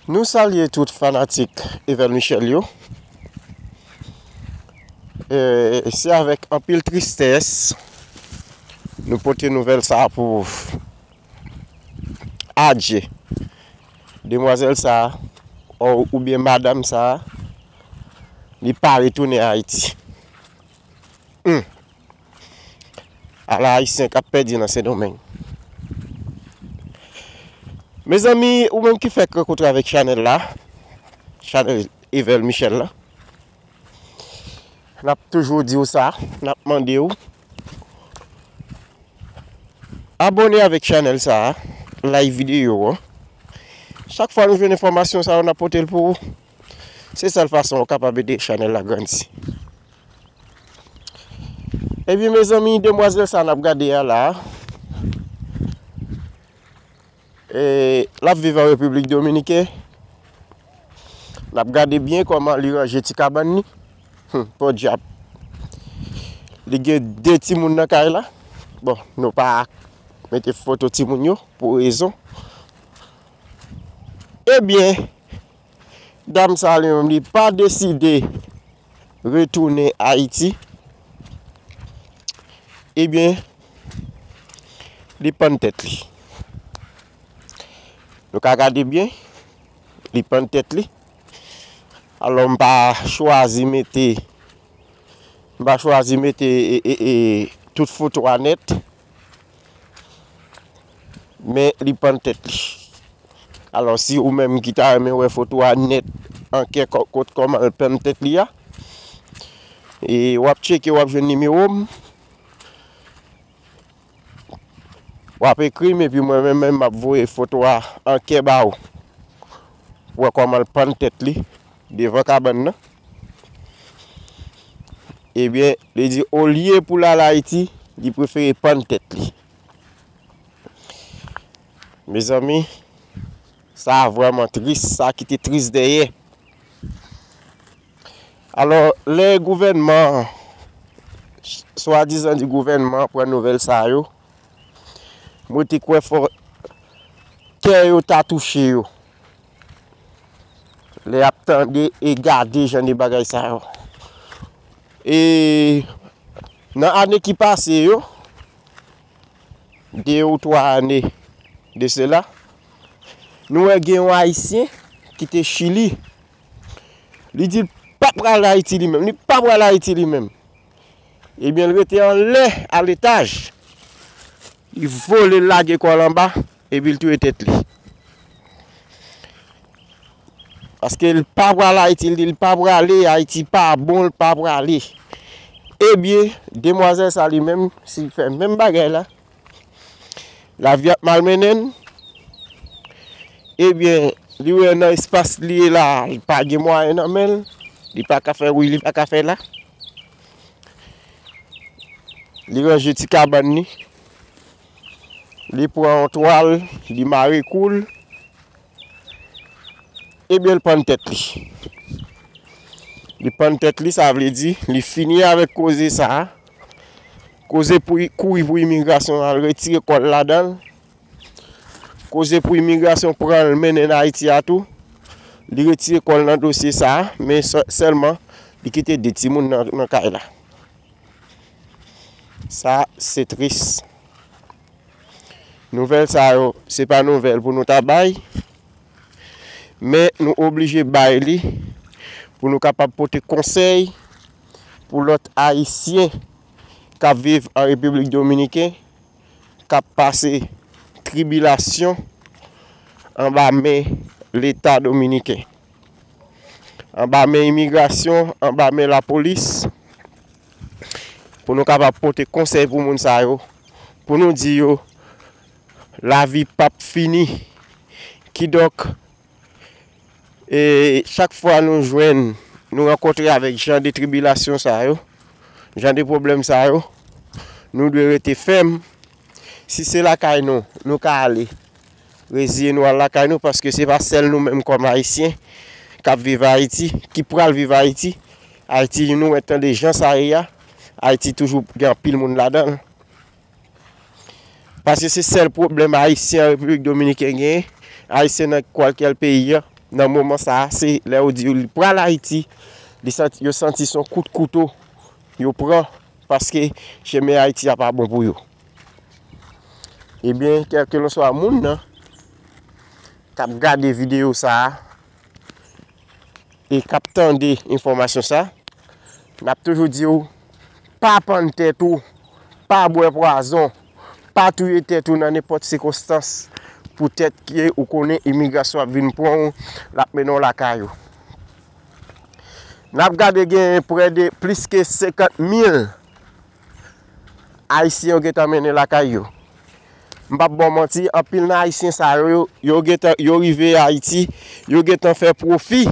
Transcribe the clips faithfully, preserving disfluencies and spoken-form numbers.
Nou salye tout fanatik Evel Michel yo. E, se avèk anpil tristès nou pote nouvèl sa a pou Adje. Demwazèl sa a, ou, oubyen madanm sa a, li pa retounen Ayiti. Hmm. Ala Ayisyen k ap pèdi nan Sendomeng. Mezanmi, ou menm ki fèk rankontre avèk chanèl la, chanèl Evel Michel la, n ap toujou di w sa, n ap mande w abòne avèk chanèl sa a, like videyo an. Chak fwa nou jwenn enfòmasyon sa yo, n ap pote l pou ou. Se sèl fason ou kapab ede chanèl la grandi. Ebyen, mezanmi, demwazèl sa n ap gade a la, e, l ap viv an Repiblik Domiken. N ap gade byen kòman li ranje ti kabann li. Hmm, podyab. Li gen de timoun nan kay la. Bon, nou pa mete foto timoun yo pou rezon. Ebyen, dam sa li menm, li pa deside retounen Ayiti. Ebyen, li pann tèt li. Nou ka gade byen, li pann tèt li. Alò, m pa chwazi mete, m pa chwazi mete, e, e, e, tout foto a nèt. Men li pann tèt li. Alò, si ou menm ki ta renmen wè foto a nèt, an kè kò-, kot kòman l pann tèt li a, e w ap tcheke, w ap jwenn nimewo m. W ap ekri m, epi mwen menm, menm m ap voye foto a an kè ba ou. Wè kòman l pann tèt li devan kabann nan. Ebyen, li di, olye pou l al Ayiti, li prefere pann tèt li. Mezanmi, sa vrèman tris, sa kite tris dèyè. Alò, lè gouvènman, swadizan di gouvènman pran nouvèl sa yo, mwen te kwè fò kè yo ta touche yo. Lè y ap tande e gade jan de bagay sa yo. E nan ane ki pase yo, de ou twa ane de sela, nou wè gen yon Ayisyen ki te Chili. Li di l pa pral Ayiti li menm, li pa pral Ayiti li menm. Ebyen, l rete anlè a letaj. Li vole, l lage kò l anba, epi l touye tèt li. Paske l pa pral Ayiti, l di l pa prale, Ayiti pa bon, l pa prale. Ebyen, demwazèl sa li menm, si l fè menm bagay la, lavi ap malmennen l. Ebyen, li wè nan espas li ye la, li pa gen mwayen nan men l, li pa ka fè wi, li pa ka fè la. Li ranje ti kabann li. Li pran yon twal, li mare kou l. Ebyen, l pann tèt li. Li pann tèt li, sa vle di, li fini avèk koze sa a. Koze pou kouri pou imigrasyon, al retire kò l ladan l. Koze pou imigrasyon pran l mennen l Ayiti a tou. Li retire kò l nan dosye sa a, men sè-, sèlman, li kite de timoun nan, nan kay la. Sa, se tris. Nouvèl sa yo, se pa nouvèl pou nou ta bay, men nou oblije bay li pou nou kapab pote konsèy pou lòt Ayisyen k ap viv an Repiblik Dominiken, k ap pase tribilasyon anba men Leta dominiken, anba men imigrasyon, anba men lapolis, pou nou kapab pote konsèy pou moun sa yo, pou nou di yo, lavi p ap fini. Kidonk, e chak fwa nou jwenn, nou rankontre avèk jan de tribilasyon sa yo, jan de pwoblèm sa yo, nou dwe rete fèm. Si se lakay nou, nou ka ale. Reziye nou al lakay nou, paske se pa sèl nou menm kòm Ayisyen k ap viv Ayiti, ki pral viv Ayiti. Ayiti, nou wè tande jan sa ye a. Ayiti toujou gen anpil moun ladan l. Paske se sèl pwoblèm Ayisyen an Repiblik Dominiken genyen, Ayisyen nan kwalkyè peyi a, nan moman sa a, se lè yo di yo li pral Ayiti, li santi, yo santi se yon kout kouto yo pran, paske chemen Ayiti a pa bon pou yo. Ebyen, kèlkelanswa moun nan k ap gade videyo sa a e k ap tande enfòmasyon sa, n ap toujou di w, pa pann tèt ou, pa bwè pwazon, pa touye tèt ou nan nenpòt sikonstans, poutèt ke ou konnen imigrasyon ap vin pran w, l ap mennen w lakay ou. N ap gade gen prè de plis ke senkant mil Ayisyen yo gentan mennen lakay yo. M p ap ba w manti, anpil nan Ayisyen sa yo, yo, yo gentan, yo rive Ayiti, yo gentan fè pwofi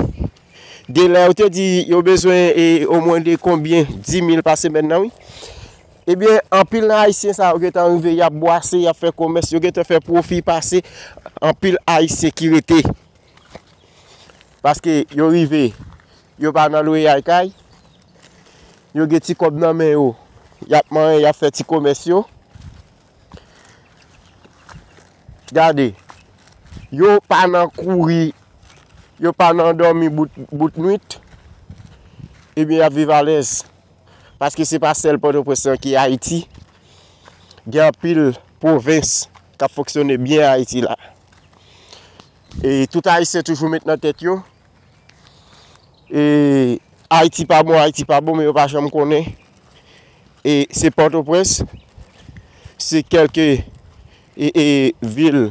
de lè yo te di yo bezwen e omwen de konbyen, dis mil pa semèn nan, wi. Ebyen, anpil nan Ayisyen sa yo gentan rive, y ap bwase, y ap fè komès, yo gentan fè pwofi pase anpil Ayisyen ki rete. Paske yo rive, yo pa nan lweyay kay, yo gen ti kòb nan men yo, y ap manyen, y ap fè ti komès yo. Gade, yo pa nan kouri, yo pa nan dòmi bout, bout nwit, ebyen, y ap viv alèz. Paske se pa sèl Pòtoprens lan ki Ayiti. Gen anpil pwovens k ap fonksyone byen Ayiti la. E tout Ayisyen toujou met nan tèt yo, e Ayiti pa bon, Ayiti pa bon, men yo pa janm konnen. E se Pòtoprens, se kèlke, e, e, vil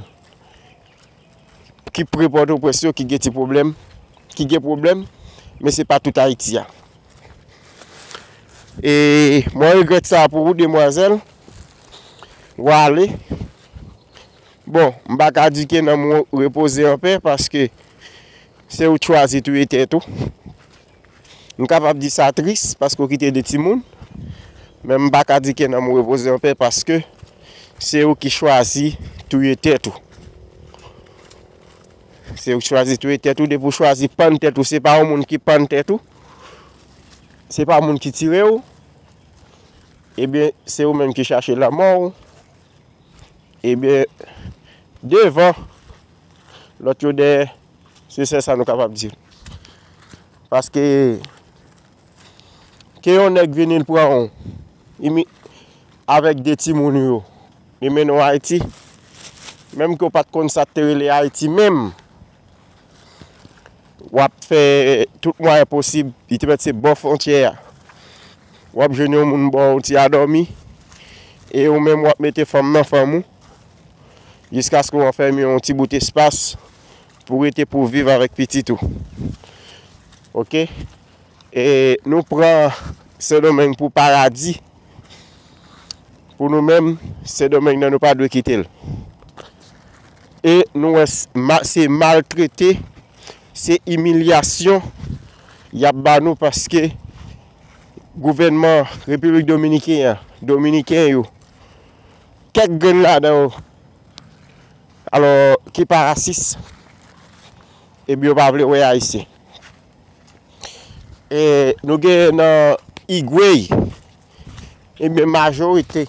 ki pre Pòtoprens yo ki gen ti pwoblèm, ki gen pwoblèm, men se pa tout Ayiti a. E mwen regrèt sa pou ou, demwazèl. W ale. Bon, m pa ka di ke nanm ou repoze anpè, paske se ou k chwazi touye tèt ou. M kapab di sa tris, paske w kite de timoun, men m pa ka di ke nanm ou repoze anpè, paske se ou ki chwazi touye tèt ou. Se ou k chwazi touye tèt ou, depi w chwazi pann tèt ou, se pa yon moun ki pann tèt ou, se pa moun ki tire w, ebyen, se ou menm ki chache lanmò w. Ebyen, devan, lòt yo dèyè, se sèl sa nou kapab di. Paske, ke yon nèg vini, l pran w, li mi-, avèk de timoun yo, li mennen w Ayiti, menm ke w pa t konn sa k te rele Ayiti menm, w ap fè tout mwayen posib, li te mèt se bò fwontyè a. W ap jwenn yon moun ba w yon ti a dòmi, e ou menm w ap mete fanm nan fanm ou, jiskaske w anfèmen yon ti bout espas pou w rete pou w viv avèk pitit ou. Oke? E nou pran Sendomeng pou paradi. Pou nou menm, Sendomeng nan nou pa dwe kite l. E nou wè s-, ma-, se maltrete, se imilyasyon y ap ba nou paske gouvènman Repiblik Dominiken an, Dominiken yo, kèk grenn ladan yo, alò, ki pa rasis, ebyen, yo pa vle wè Ayisyen. E nou gen nan Igwey, ebyen, majorite